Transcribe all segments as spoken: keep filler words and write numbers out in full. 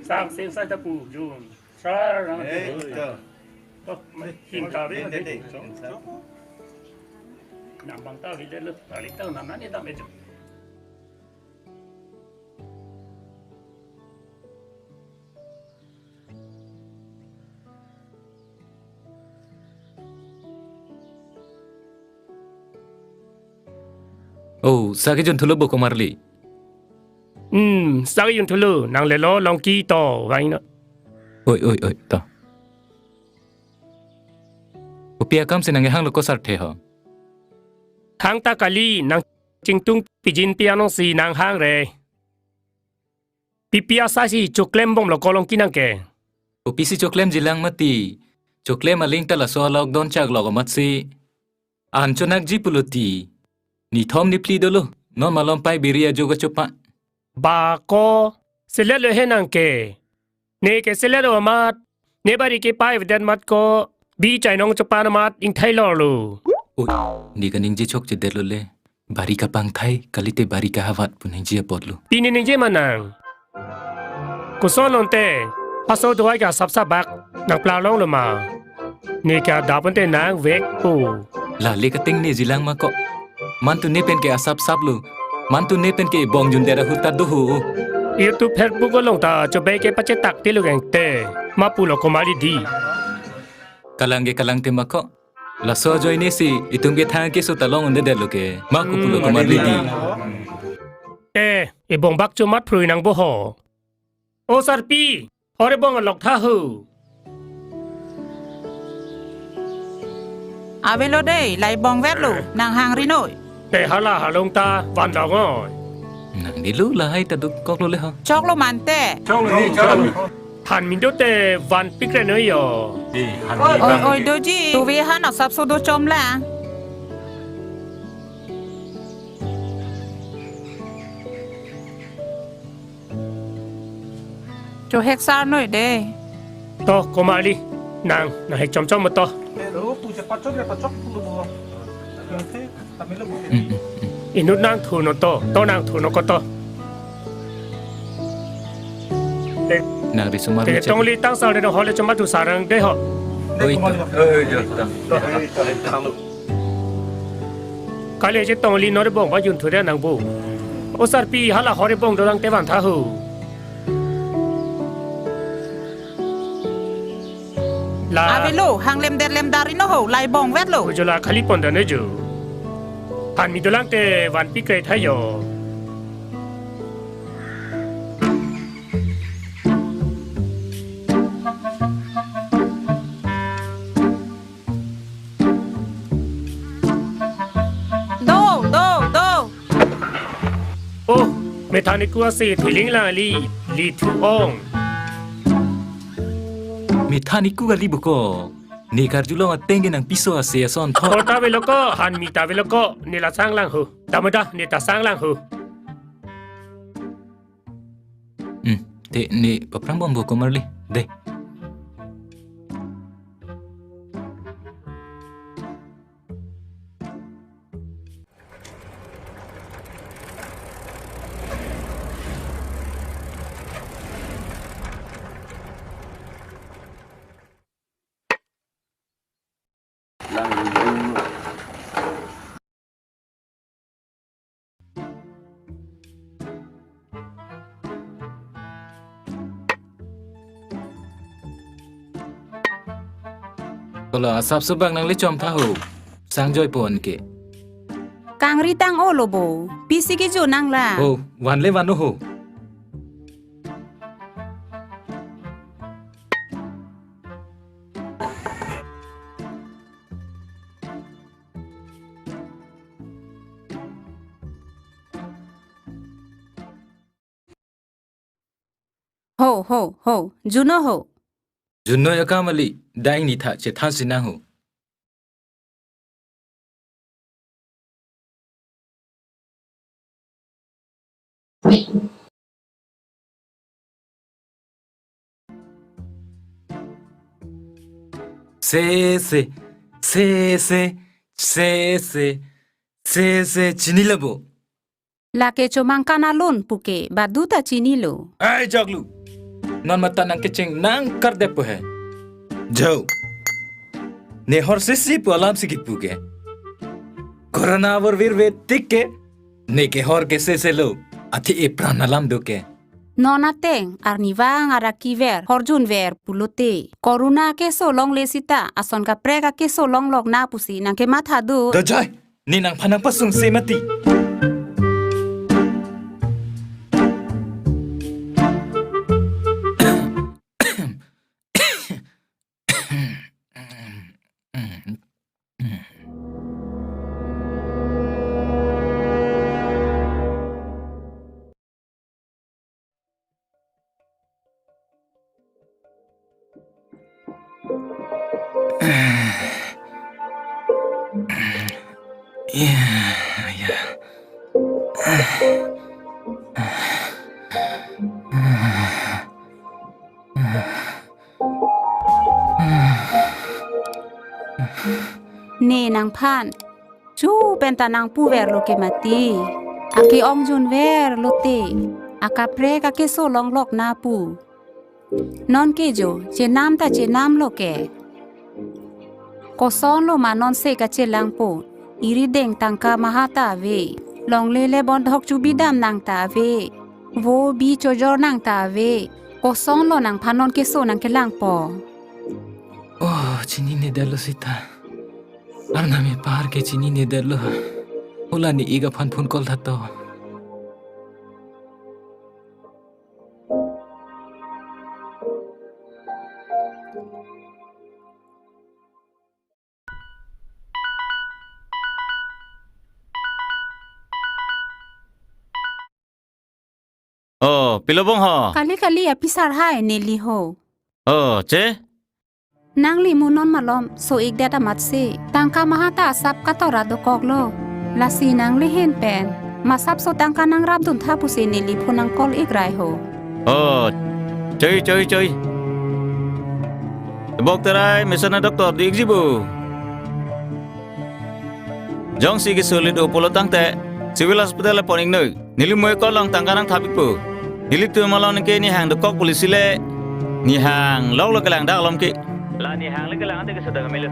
Sang sing sai ta pu jun. Sar rang. Eh, to. To, mai him ta ve. Dei, dei, dei. Nang bang ta vi det lo. Tali ta nam nani dam e jun. Oh, sagi jun thulo bo Komarli. Hmm, sagi jun thulo, nang lelo longki to, vangnon. Oi, oi, oi, to. Kopi akam si nang hanglo ko sarthe ho. Hang ta kali, nang chingtung pijin pi anong si nang hang re. Pipi asai si choklem bomlo ko longki nang ke. Kopi si choklemji lang mati. Choklem aling ta laso a-lockdown chak lok amat si. An chonakji pulo ti. Nithom niphli dolo. Non malom pai biri ajo kachopa. Ba ko, selet lo he nang ke. Ne ke selet lo amat. Ne bari ke pai vedet mat ko. Bi chainong chopan amat ingthai lor lo. Oi, ne kaningje chokche det lo le. Bari kapangthai, kalite bari kahavat pu ningje apotlo. Pini ningje ma nang. Koson onte, aso duai ke asap sabak, nang pla long lo ma. Ne ke adap onte nang vek po. La le kating ne jilang ma ko. Mantu ne pen ke asap sap lo. Mantu ne pen ke bong jun dera huta do ho. YouTube, Facebook along ta chobai ke pachetak ti lo geng te. Ma pulo Komarli dei. Kalang ke kalang te ma ko. Laso ajoine si itum ke thang keso ta long un-edet lo ke. Ma ko pulo Komarli dei. Eh, ebong bak chomat phrui nang bo ho. O sarpi, hor ebong alok tha ho. Avelo dei, la ebong vet lo, nang hang ri noi. Te hala halong ta van dong oi. Nang dei lo lahai ta duk kok lo le ho. Chok lo mante. Chok lo ni, chok lo ni. Han min do te van pikre noi yo. Oi, oi, doji. Tuve han asap so do chom lang. Chohek sar noi dei. To, Komarli, nang, nang hek chomchom mo to. Inut nang thu non to, to nang thu non ko to. Nang riso mar te tongli tangsal de hole choma thu sarang dei ho. Oi, to. Kali je tongli nor bong ba jun thu de nang bo. O sarpi hala hor ebong dolang te van tha ho. La. Avelo, hang lem der lem dar ri no ho, la ebong vet lo. Ujola khali pon dan ejo. Han mi dolang te van pikre tha yo. Do, do, do. Oh, methaniku ase thiling lang ali, li thu ong. Methaniku ali bo ko. Ne karjulong ateng ke nang piso ase ason tho. Kota velo ko, han mi ta velo ko, ne la sang lang ho. Damada, ne ta sang lang ho. Hmm, te ne paphrang bom bo Komarli. Dei. Kolo asap subak nang le chom tha ho. Sang joi pon ke. Kangri tang olo bo. Pisi ke jo nang la. Ho, van le van ho. Ho, ho, ho. Juno ho. Juno ya kamali, daing ni tha chethan sinang ho. Se, se, se, se, se, se, se, se, chinilo bo. Lake chomang kana lon puke, badu ta chinilo. Ai, choklu. Non mata nangkecheng nangkardep po he. Jo. Ne hor sisi pu alam si kipu ke. Corona avur virve tik ke. Ne ke hor ke seselo. Athe epran alam do ke. Non ateng arnivang araki ver horjun ver pulote. Corona keso longle sita ason kaprek akeso longlok na pusi nangkematha do. Dajai. Ne nangphan nangpasung se mati. Ya, ya. Ne nangphan chu penta nangpu verlo ke mati. Ake-ong jun verlote. Akaprek akeso longlok na pu. Non ke jo chenam ta chenamlo ke. Kosonlo ma non se kachelangpo. Irideng tangka maha ta ave. Longle le bondhok chubidam nang ta ave. Vo bi chojor nang ta ave. Kosonlo nangphan non keso nangkelangpo. Oh, chininedetlo sita. Arnam epar ke chininedetlo. Hala ne ik aphan phone call tha to. Oh, pilo bong ho? Kali kali apisar hai neli ho. Oh, che? Nangli mo non malom so-ikdet amatsi. Tangka maha ta asap katora dokoklo. Lasi nangli hin pen masapso tangka nangrapdun tha pusi neli phone nang call ik rai ho. Oh, choi, choi, choi. Bok terai mesen a doctor di-ikji bo. Jongsi keso le do pulo tangte, civil hospital le pon-iknoi. Neli moi call along tangka nangthap-ikpo. Nelitum along ke nihang dokok polisi le. Nihang loklo kelang dak alom ke. La nihang le kelang ante keso dak melo.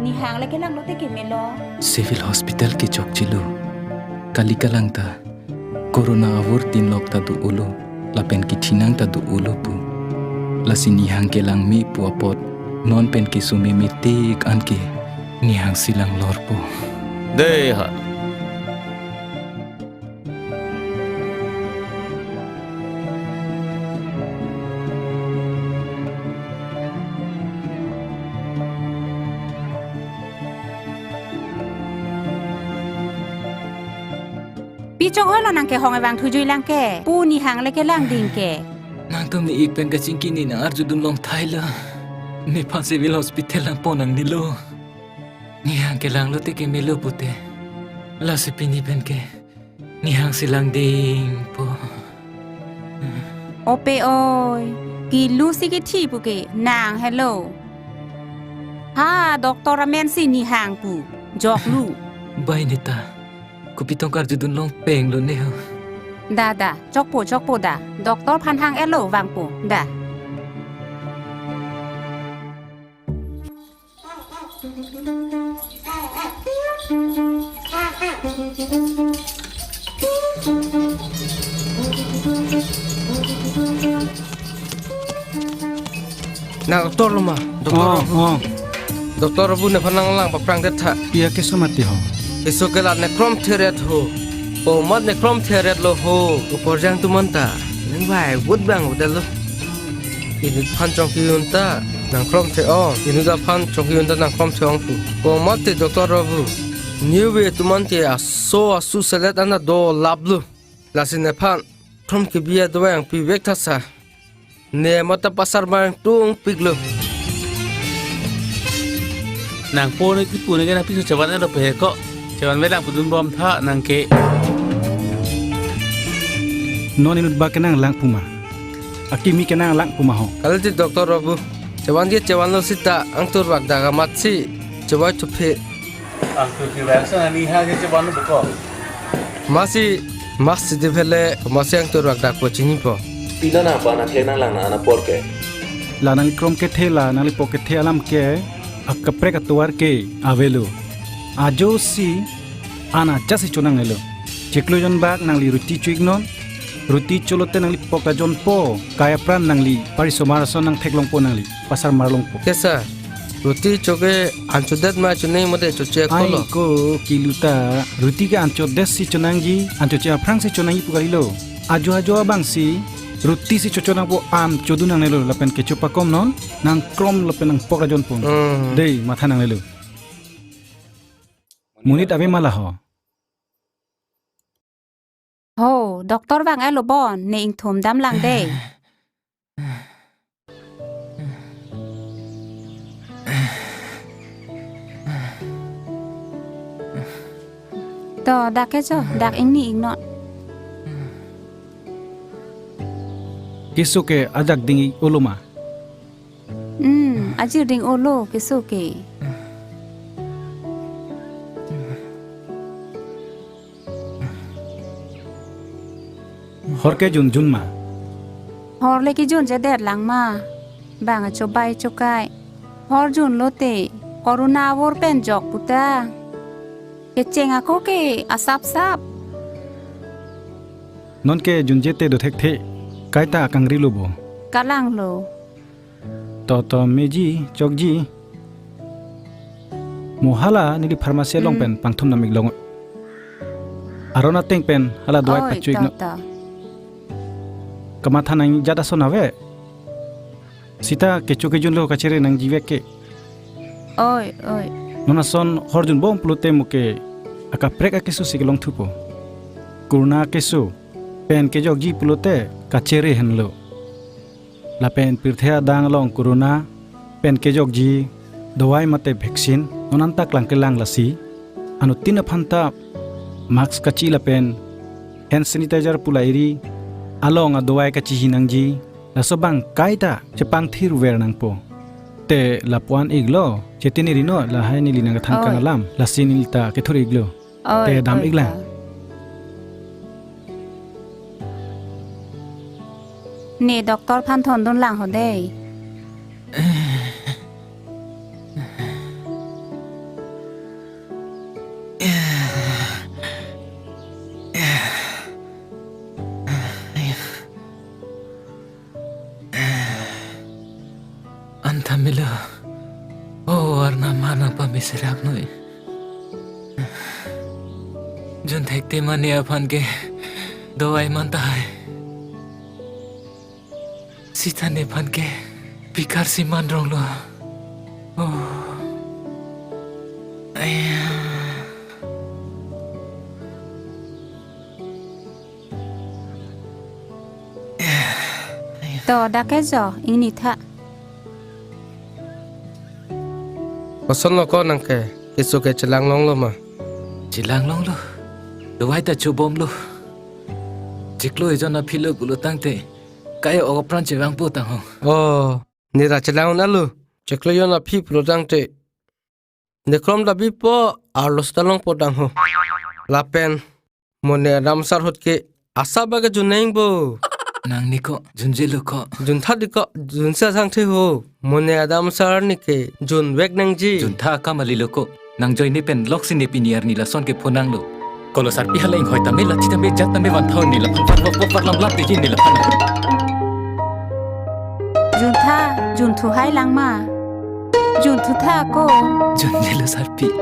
Nihang le kelanglote ke melo. Civil hospital ke chokchelo. Kali kalang ta. Corona avur tinlok ta do-olo, lapen kethinang ta do-olo pu. Lasi nihang kelang me pu apot, non pen keso meme tik anke nihang si langlorpo. Dei ha. Pi chonghoi lo nang kehong evang thujui lang ke. Pu nihang le kelang ding ke. Nangtum ne ik pen kachingki ne nang arjudun long thailo. Nephan civil hospital nang pon nangnelo. Nihang kelanglote ke melo pute. Lasi pini pen ke nihang si lang dingpo. Ope oi, kilu si kithi pu ke nang helo. Ha, doctor amen si nihang pu. Joklu. Bai neta. Kopi tong karjudun long penglo ne ho. Da, da, chokpo, chokpo da. Doctor aphan hang-etlo vangpo, da. Nang doctor lo ma? Doctor. Oh, oh. Doctor Rabu nephan nanglang paprang det tha. Pia keso mati ho? Keso ke la ne kromthe ret ho. Komat ne kromthe retlo ho. Ukorjang atum anta. Nang bai vote bang vote lo. Inut aphan chongki-un ta nang kromthe-ong. Inut aphan chongki-un ta nang kromthe-ong pu. Komat te doctor Rabu. New way atum ante aso asu selet ana dolaplo. Lasi nephan krom kebi adovang pivek thasa. Ne mata pasar bang tungpiklo. Nangpo ne kipu ne ke nangpiso chevan-etlo pe ko. Chevanve lang pudun bom tha nang ke. Non inut ba kenanglang puma. Akimi kenanglang puma ho. Kalite doctor Rabu. Chevan ke chevanlo sita angtur bak dak amatsi. Chevai thuphe. Angtur ke bangsa nani ha ke chevanlo beko. Masi, masi de phele, masi angtur bak dak po chinipo. Pini nangphan athek nanglang na an apor ke. La nangli krom kethe, la nangli pok kethe alam ke akaprek atovar ke avelo. Ajo si an ajat si chonangnelo. Chiklo jon bak nangli ruti cho-iknon. Ruti cholote nangli pok ta jonpo. Kai apran nangli parisomar ason nangtheklongpo, nangli pasar marlongpo. Kesa, ruti cho ke an chodet ma chonang mate choche? Ai kolo ko kilu ta, ruti ke an chodet si chonangji, an choche aphrang si chonangji pu kalilo. Ajo ajo abang si ruti si chochonangpo, an chodun nangnelo lapen kecho pakomnon, nangkrom lapen nangpok ta jonpo. Hmm. Dei, matha nangnelo. Monit ave ma la ho. Ho, doctor vang-etlo bon, ne ingthum damlang dei. To, dak kecho, dak ingni-iknon. Keso ke ajak ding-olo ma? Hmm, ajak ding-olo keso ke. Hor ke junjun ma? Hor le kejunjedet lang ma. Bang achobai chokai. Hor junlote, corona avur pen jok puta. Kecheng ako ke asapsap. Non ke junje te do thekthe. Kaita akangrilo bo. Kalanglo. To to, meji, chokji. Mo hala neli pharmacy along, hmm, pen pangthum nam-iklong. Aron ateng pen hala dawai, oi, pacho-iknon. To, to. Kamatha nangjat ason ave. Sita kecho kejunlo kachere nangjivek ke. Oi, oi. Non ason hor junbom pulote mo ke akaprek akeso si kelong thupo. Corona akeso pen kejokji pulote kachere henlo. Lapen pirthe adang along corona pen kejokji dawai mate vaccine non anta klangklelang lasi. Anuttin aphan ta mask kachi lapen hand sanitizer pu la iri along adawai kachihi nangji. Laso bang kaita chepangthirver nangpo. Te lapu-an iklo, chetini rinon lahai neli nangkethan, oi, kan alam, lasi neli ta kethur-iklo. Oi, te dam, oi, iklang. Ta. Ne doctor aphan thondun lang ho dei. An tha melo. O Arnam, nangpamesir-ak noi. Jun thekte ma ne aphan ke dawai man tahai. Sita nephan ke pikar si man ronglo. Oh. Aya. To, dak kecho, ingni tha. Kosonlo ko nang ke, keso ke chelang longlo ma? Chelang longlo. Dawai ta chobomlo. Chiklo ejon aphi lo pulo tangte, kai-ok apran chevangpo tang ho. Oh, nera chelang un-alo. Chiklo ejon aphi pulo tangte, ne krom ta bipo, arlo seta longpo tang ho. Lapen mo ne adam asar ahut ke asap bak ke jun nangpo. Nangni ko junjelo ko. Juntha di ko, junsi asangthe ho. Mo ne adam asar arni ke junvek nangji. Juntha akam kalilo ko. Nangjoine pen loksi ne pini arni lason ke phonanglo. Kolo sarpi, hala inghoi tame, lathi tame, jat tame van tha-un, ne laphan parlok parlamlap teji ne laphan. Juntha, junthu hai lang ma. Junthu tha ko. Junjelo sarpi.